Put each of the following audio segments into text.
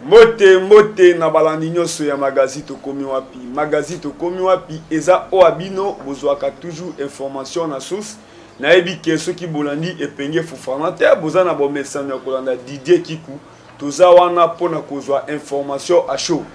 Mbote mbote na balandi nyonso ya Magazi Tokomi Wapi. Magazi Tokomi Wapi eza oyo bino bozwaka toujours information na source. Nayebi ke soki bolandi Epenge Fofana te, boza na bomesano ya kolanda Didier Kiku. Toza wana mpona kozwa information à chaud.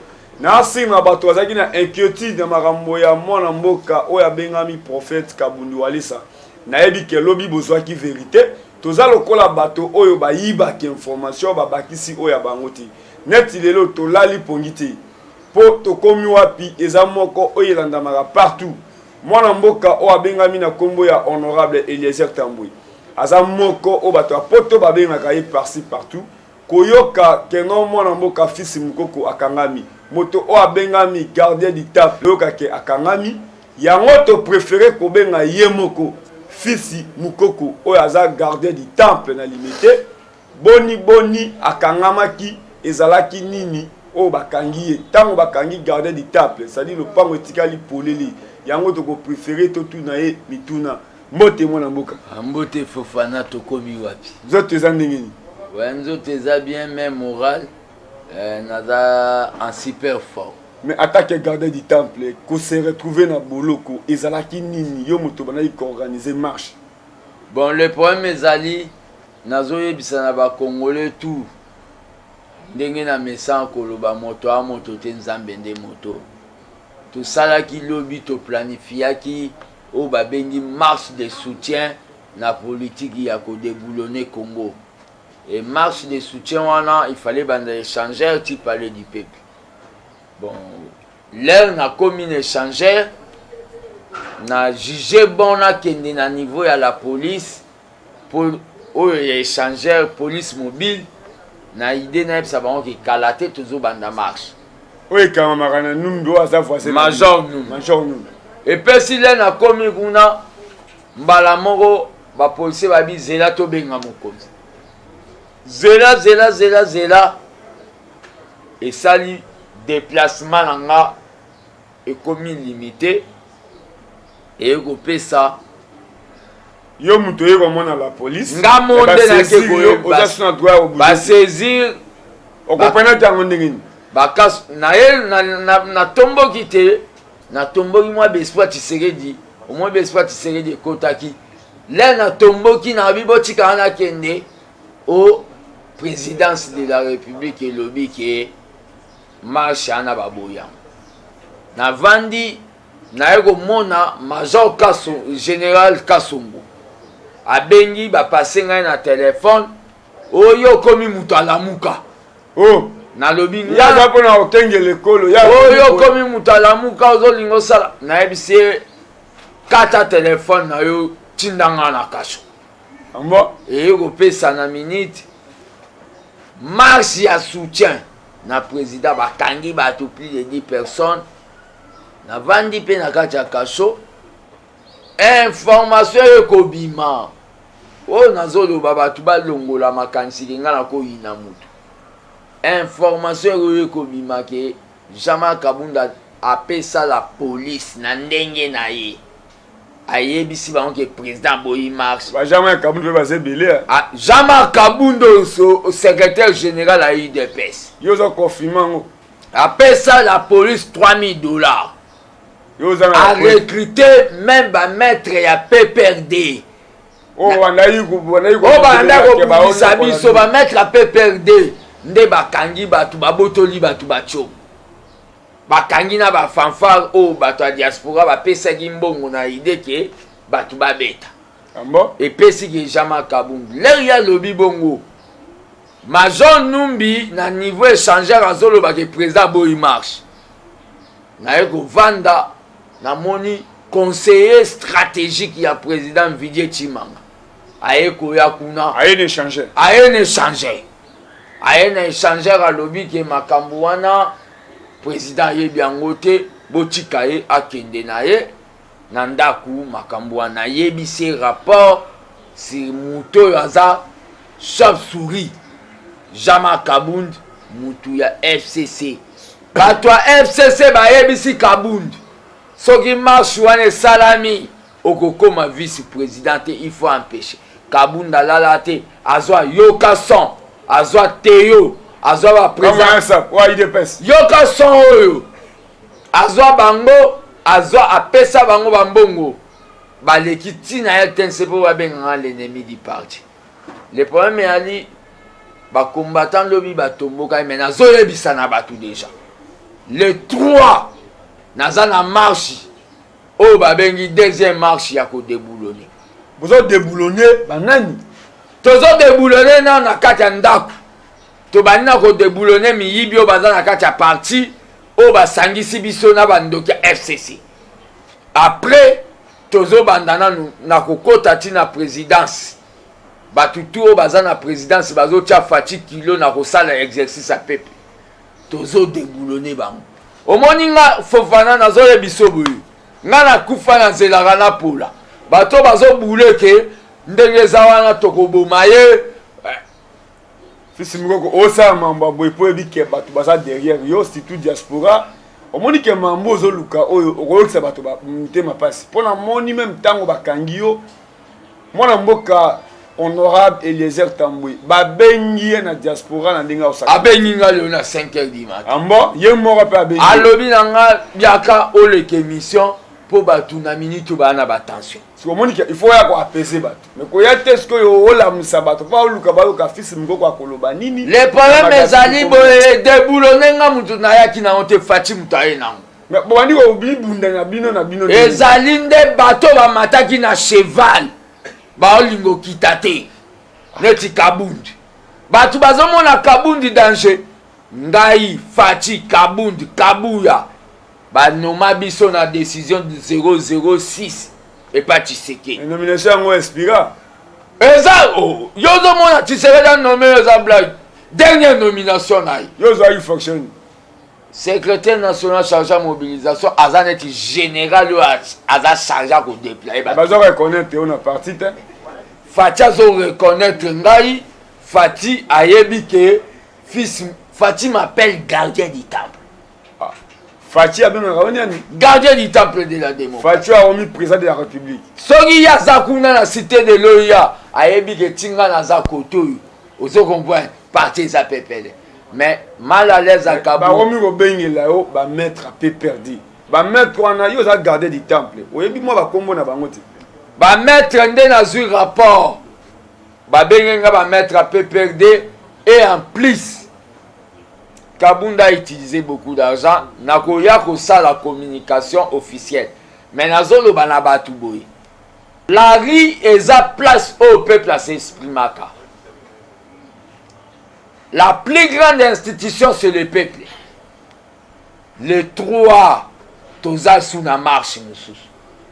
Na nsima bato bazalaki na inquiétude na makambo ya mwana mboka oyo abengami prophète Kabundi Walesa. Nayebi ke lobi bozwaki verité. Toza lokola bato oyo bayibaki information, babakisi oyo ya bango te. Neti lelo tolali pongi te po tokomi wapi, eza moko oyo elandamaka partout. Mwana mboka oyo abengami na kombo ya honorable Eliezer Tambwe aza moko oyo bato ya poto babengaka ye par-ci partout. Koyoka keno mwana mboka Fils Mukoko akangami, moto oyo abengami gardien du temple, koyoka ke akangami, yango to préféré kobenga ye moko Fils Mukoko oyo aza gardien du temple na Limete. Boni boni akangamaki, ezalaki nini oyo bakangi ye? Ntango bakangi gardien du temple, c'est-à-dire lopango etikali polele, yango toko préféré totuna ye mituna. Mbote mwana mboka. Mbote Fofana, tokomi wapi? Nzoto eza ndenge nini? Ouais, nzoto eza bien, mais moral naza en super fort. Mais attaque gardien du temple, ko se retrouver na boloko, ezalaki nini? Yo moto bandaki koorganiser marche. Bon, le problème ezali, nazoyebisa na bacongolais tout ndenge na mesa koloba, moto a moto te, Nzambe nde moto. Tosalaki lobi, toplanifiaki oyo babengi marche de soutien na politique ya kodéboulonner Congo. Et marche de soutien wana, il fallait banda échangeur ti Palais du Peuple. Bon, l'heure nakomi na échangeur, na juge bon nakende na niveau ya la police po oyo ya échangeur, police mobile, na idée nayebisa bango ke kala te tozobanda marche. Oyo ekamamaka na Numbi, oyo aza voisin. Major Numbi. Major Numbi. Epesi le nakomi kuna, mbala moko bapolisier babi: "Zela, tobenga mokonzi." Zela, zela, zela, zela, esali déplacement na nga ekomi limité, eye kopesa. Yo moto oye komona la police. Nga mo nde nake. Oza so na droit ya kobouger. Basaisir. Okomprendre yango ndenge nini? Bakas na ye natomboki te, natomboki mwa baespoir Tshisekedi, omoi baespoir Tshisekedi ekotaki le natomboki na bi botikaka nakende o présidence de la République. Elobi ke marche wana baboyango. Navandi, naye komona major Kaso, général Kasongo abengi, bapase ngai na telefone: "Oyo okomi moto alamuka." Oh. Nalobi: Ya aza mpona kokengela ekolo ya. "Oyo okomi moto alamuka, ozolinga osala." Nayebisi ye: "Kata telefone na yo, tinda nga na kasho." Ambo. Eye kopesa na minute, marche ya soutien na président, bakangi bato plus de 10 personnes. Navandi mpe na kati ya kasho, information ekobima oyo nazoloba, bato balongola makanisi ke ngai nakoyina motu. Information oyo ekobima ke Jean-Marc Kabunda apesa la police na ndenge na ye, ayebisi bango ke président aboyi marche. Bajean Kabund mpe baza ebele. Ah, Jean-Marc Kabund, secrétaire général ya UDPS. Yo oza confirme yango? Apesa la police 3000 $. Yo oza na Arecruté même bamaître ya PPRD. Oyo bandaki oyo banda kobundisa biso, bamaître ya PPRD nde bakangi bato, babotoli bato, batio bakangi na bafanfare oyo bato ya diaspora bapesaki mbongo na idée ke bato babeta. Ambo. Epesi ke Jean-Marc Kabund, l'heure ye alobi bongo, major Numbi na niveau échangeur azoloba ke président aboyi marche. Naye kovanda, namoni conseiller stratégique ya président Vidie Tshimanga aye koya kuna. Aye na échangeur. Aye na échangeur, aye na échangeur, alobi ke makambo wana président ayebi yango te, botika ye akende na ye na ndako. Makambo wana ayebisi rapport sur moto oyo aza chauve souris Jean-Marc Kabund, mutu ya FCC. Bato ya FCC bayebisi Kabund: "Soki marche wana esalami, okokóma vice président te, il faut empêcher." Kabund alala te, azwa yoka son, azwa teyo. Azwa ba président yoka son oyo azwa bango, azwa apesa bango bambongo, baleki ntina RTNC mpo babenganga l'ennemi du parti. Le problème eyali bacombattant lobi batombokaki, mais nazoyebisa na bato déjà, le 3 naza na marche oyo babengi deuxième marche ya kodéboulonner. Bozodéboulonner banani? Tozodéboulonner nano na kati ya ndako. Tobandi na kodéboulonner miyibi oyo baza na kati ya parti, oyo basangisi biso na bandoki ya FCC. Après tozobanda nanu na kokota ntina présidence. Bato tu oyo baza na présidence bazotia Fatshi kilo na kosala exercice ya pepe, tozodéboulonner bango. Omoni nga Fofana, nazoyebiso boye, nga nakufa nazelaka na pola. Bato bazobule ke ndenge eza wana, tokoboma ye. Fils Mukoko, osala mambo ya boye mpo oyebi ke bato baza derrière yo, surtout diaspora. Omoni ke mambo ozoluka oyo okoyokisa bato mitema mpasi, mpo namoni même ntango bakangi yo, mwana mboka honorable Eliezer Tambwe babengi ye na diaspora na ndenge aosaka. Abengi nga lelo na 5 heures du matin. Ambo ye moko mpe abengi. Alobi na nga: "Biaka oleka émission mpo bato na minute baa na batension." Sikoyo omoni ke il faut oya koapaiser bato, mais koya te sikoyo olamusa bato mpo aoluka bayoka Fils Mukoko akoloba nini. Le problème ezali boye, déboulonner nga mutu nayaki nango te, Fatshi mutu aye nango. Mais bobandi kobibunda na bino na bino. Ezali nde bato bamataki na cheval, baolinga okita te, neti Kabundi. Bato bazomona Kabundi danger. Ngai, Fatshi, Kabundi, Kabuya, banoma biso na décision 006 epa Tshisekedi. Nomination yango expira. Eza oh, yo ozomona Tshisekedi anome yo, eza blague. Dernière nomination na ye. Yo ozwaki fonction? Secrétaire national chargé ya mobilisation. Aza neti général oyo aza chargé ya kodéployer. Baza reconnaître yo na parti te? Fatshi azo reconnaître ngai. Fatshi ayebi ke fils Fatshi m'appelle gardien du temple. Ah. Fatshi abengaka yo nani? Gardien du temple de la démocratie. Fatshi akomi président de la République. Soki ye aza kuna na Cité de l'OUA, ayebi ke tinga naza kote oyo, ozo comprendre, parti eza pepele, mais mal à l'aise akabu. Bakomi kobengela yo bamaître a PPRD. Bamaître wana, yo oza gardien du temple, oyebi mwa bakombo na bango te? Bamaître nde nazwi rapport, babenge nga bamaître ya PPRD. Et en plus Kabunda a utilisé beaucoup d'argent. Nakoya kosala communication officielle, mais nazoloba na bato boye: la rue eza place oyo peuple as'exprimaka. La plus grande institution, c'est le peuple. Le 3 toza su na marche mosusu,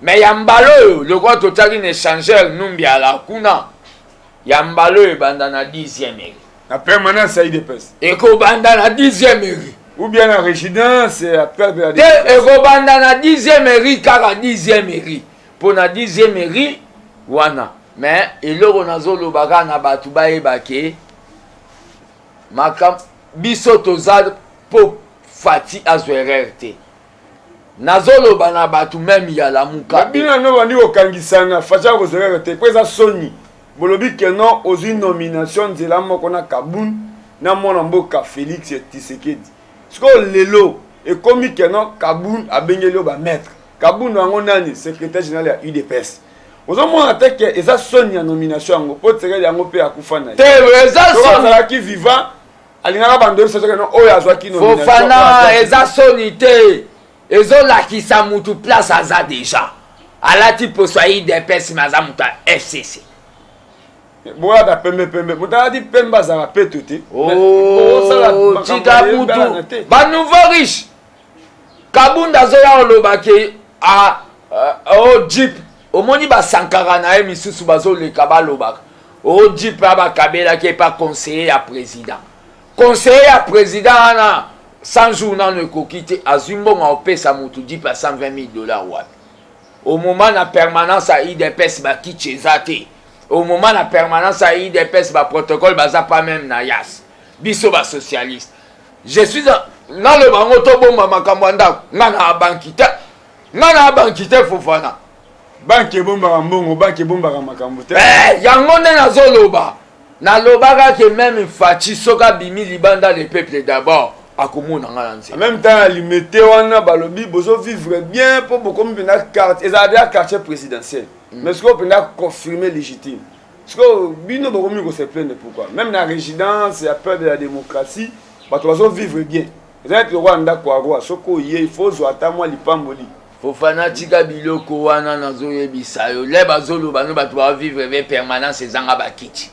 mais ya mbala oyo, lokola totiaki na échangeur Numbi ala kuna, ya mbala oyo ebanda na 10e mairie. Na permanence ya UDPS? Ekobanda na 10e mairie. Ou bien na résidence après? Te, ekobanda na 10e mairie, kaka 10e mairie, mpo na 10e mairie wana. Mais eloko nazoloba kaka na bato, bayeba ke makambo biso toza mpo Fatshi azwa erreur te. Nazoloba na bato même ya Lamuka. Bino nano bandi kokangisana, Fatshi akozwa erreur te mpo eza soni. Bolobi ke non, ozwi nomination nzela moko na Kabund na mwana mboka Félix Tshisekedi. Sikoyo lelo ekomi ke non, Kabund abengeli yo bamaître. Kabund yango nani? Secrétaire général ya UDPS. Ozomona te ke eza soni ya nomination yango? Mpo Tshisekedi yango mpe akufa na ye. Te, eza soni. Azalaki vivant, alingaka bando yebisa soki non, oyo azwaki nomination. Fofana, eza soni te. Ezolakisa mutu place aza déjà. Alati poso ya UDPS, mais aza moto ya FCC. Boyaka pembe pembe, moto alati pembe azalaka peto te. Oh, tika mutu banouveau riche. Kabunda azoya koloba ke o jeep, omoni basankara na ye misusu bazoleka, balobaka o jeep a bakabelaki epa conseiller ya président. Conseiller ya président wana, 100 jours nano ekoki te, azwi mbongo akopesa motu jeep ya 120 000 dollars wapi? Au moment na permanence ya UDPS bakiti eza te, au moment na permanence ya UDPS baprotocole baza pas même na yas. Biso basocialiste, je suis naloba yango, tobomba makambo ya ndako. Nga na banki te, nga na banki te, Fofana. Banki ebombaka mbongo, banki ebombaka makambo te. Eh, yango nde nazoloba. Nalobaka ke meme Fatshi soki abimi libanda, le peuple d'abord, akomona nga na nzela. En même temps, na Limete wana balobi bozo vivre bien mpo bokomi mpenza quartier, ezala deja quartier présidentiel, mais sikoyo mpenza confirmé, légitime. Sikoyo bino bokomi ko se plaindre pourquoi? Même na résidence ya peur de la démocratie, bato bazo vivre bien. Eza neti lokola ndako ya roi, soki oye, il faut ozwa ata mwa lipamboli. Fofana, tika biloko wana. Nazoyebisa yo, le bazoloba no bato bavivre be permanence ezanga bakiti.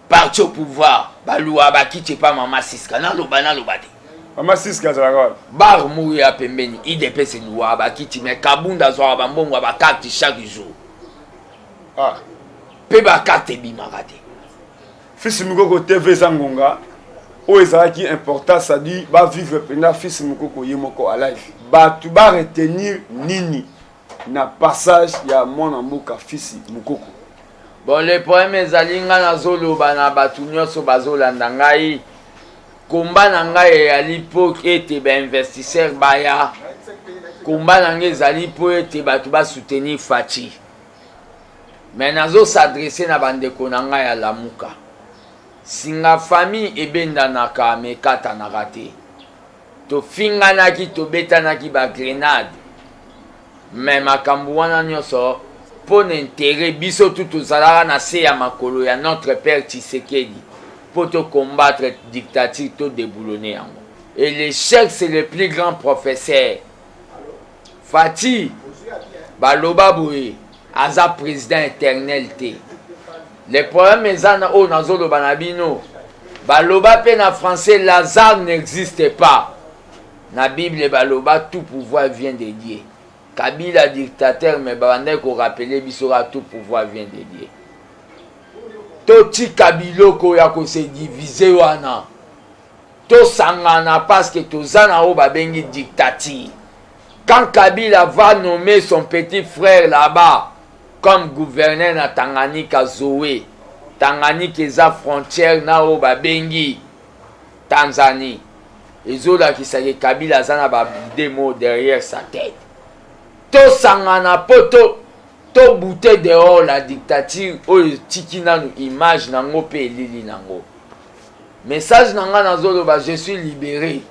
Parti au pouvoir baluwa bakiti epa mama Siska. Naloba, naloba te. Mama Siska azalaka wapi? Bar moko ya pembeni. UDPS eluwaka bakiti, mais Kabunda azwaka bambongo ya bacarte chaque jour. Ah. Mpe bacarte ebimaka te. Fils Mukoko TV, eza ngonga oyo ezalaki important, c'est-à-dire bavivre mpenza Fils Mukoko ye moko a live. Bato baretenir nini na passage ya mwana mboka Fils Mukoko? Bon, le problème ezali, ngai nazoloba na bato nyonso bazolanda ngai, komba na ngai eyali mpo ete bainvestisseur baya. Komba na ngai ezali mpo ete bato basoutenir Fatshi. Mais nazos'adresser na bandeko na ngai ya Lamuka. Singa famille ebendanaka me ekatanaka te. Tofinganaki, tobetanaki bagrenade, mais makambo wana nyonso mpo na intérêt. Biso tu tozalaka na se ya makolo ya notre père Tshisekedi mpo tocombattre dictature, todéboulonner yango. Et l'échec, c'est le plus grand professeur. Fatshi, baloba boye, aza président éternel te. Le problème eza na oyo nazoloba na bino, baloba mpe na français, Lazare n'existe pas. Na Bible baloba, tout pouvoir vient de Dieu. Kabila dictateur, mais babandaki korappeler biso kaka, tout pouvoir vient de Dieu. Totika biloko ya kose diviser wana, tosangana, parce que toza na oyo babengi dictature. Quand Kabila va nommer son petit frère là-bas comme gouverneur na Tanganyika, Zoé Tanganyika eza frontière na oyo babengi Tanzanie, ezolakisaka Kabila aza na bademo derrière sa tête. Tosangana mpo to tobouter dehors la dictature oyo etiki nanu image nango mpe elili nango. Message na ngai nazoloba, je suis libéré.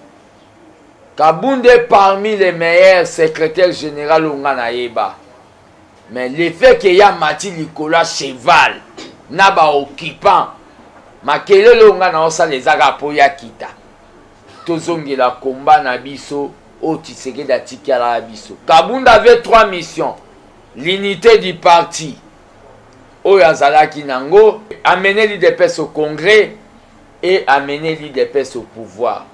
Kabund est parmi les meilleurs secrétaires général oyo ngai nayeba, mais le fait ke ya mati likolo ya cheval na baoccupant, makelele oyo ngai naosala eza kaka mpo ya kita. Tozongela komba na biso oyo Tshisekedi atikalaka biso. Kabund avait trois missions: l'unité du parti oyo azalaki nango, amener l'UDPS au congrès et amener l'UDPS au pouvoir.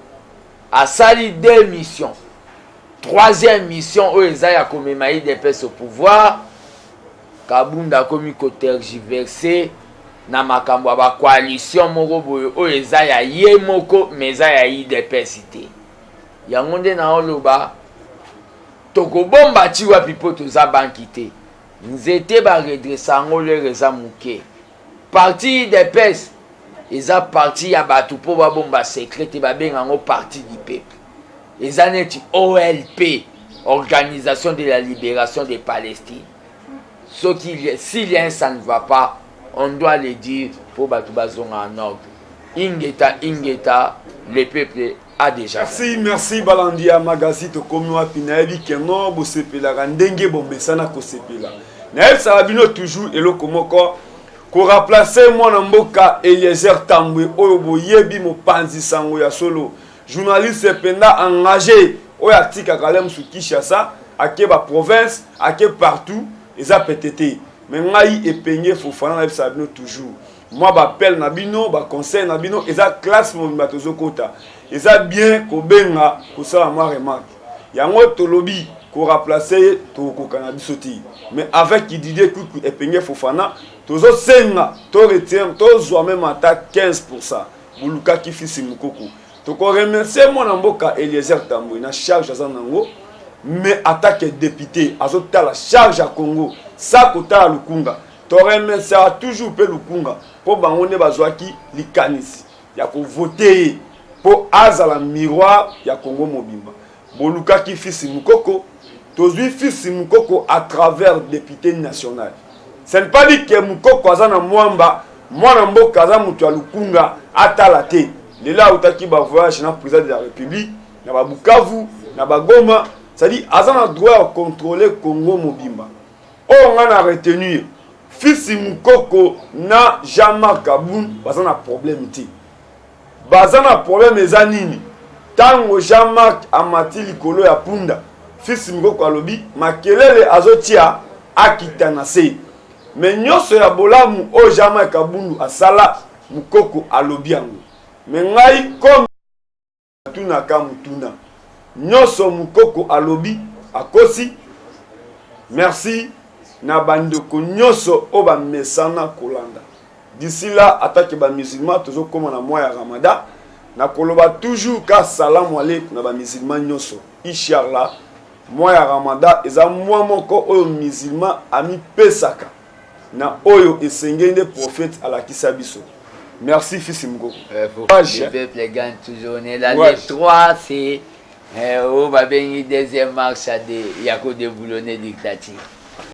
Asali deux missions. Troisième mission oyo eza ya komema UDPS au pouvoir, Kabunda akomi kotergiverser na makambo ya bacoalition moko boye oyo eza ya ye moko, mais eza ya UDPS te. Yango nde naoloba, tokobomba ti wapi? Mpo toza banki te. Nzete baredresser yango lere eza moke. Parti UDPS eza parti ya bato mpo babomba secret te. Babenga yango parti du peuple. Eza neti OLP, Organisation de la libération de Palestine. Soki s'il y a un ça ne va pas, on doit le dire mpo bato bazonga en ordre. Ingeta, ingeta, le peuple a déjà. Merci, merci. Balandi ya magazine Tokomi Wapi, nayebi keno bosepelaka ndenge bomesana kosepela. Nayebisaka bino toujours eloko moko: koremplacer mwana mboka Eliezer Tambwe oyo boyebi, mopanzi sango ya solo, journaliste mpenza engagé oyo atikaka le mosu Kinshasa, ake baprovince, ake partout, eza pete te. Mais ngai Epenge Fofana, nayebisaka bino toujours, mwa baappel na bino, baconseil na bino, eza classe mobimba tozokota. Eza bien kobenga, kosala mwa remarque. Yango tolobi koremplacer ye, tokokoka na biso te. Mais avec Didier Kuku, Epenge Fofana, tozosenga to retire, tozwa même ata 15. Bolukaki Fils Mukoko, tokoremercier mwana mboka Eliezer Tambwe na charge aza nango. Mais atake député azotala charge ya Congo sa kotala Lukunga. Toremerciaka toujours mpe Lukunga mpo bango nde bazwaki likanisi ya kovoter ye mpo azala miroir ya Congo mobimba. Bolukaki Fils Mukoko, tozwi Fils Mukoko à travers député national. Ce n'est pas dit que Mukoko aza na mwamba. Mwana mboka aza moto ya lukunga, atala te. Lelo autaki ba voyage na président de la République, na ba Bukavu, na ba Goma, c'est-à-dire aza na droit ya contrôler Congo mobimba. Oyo nga na retenir, Fils Mukoko na Jean-Marc Kabund baza na problème te. Baza na problème eza nini? Tango Jean-Marc amati likolo ya punda, Fils Mukoko alobi makelele azotia akita na se. Mais nyonso ya bolamu oyo Jean-Marc Kabundu asala, Mukoko alobi yango. Mais ngai comme natunaka mutuna, nyonso Mukoko alobi akosi? Merci na bandeko nyonso oyo bamesana kolanda. D'ici là, atake ba musulmans tozokoma na mois ya Ramadan, nakoloba toujours ka salamu alaikum na ba musulmans nyonso. Inshallah, mois ya Ramadan eza mois moko oyo musulman amipesaka na oyo esengeli nde prophète alakisa biso. Merci Fils Mukoko. Le peuple gagne toujours. On est là. Les 3, c'est oyo babengi deuxième marche ya kodéboulonner dictature.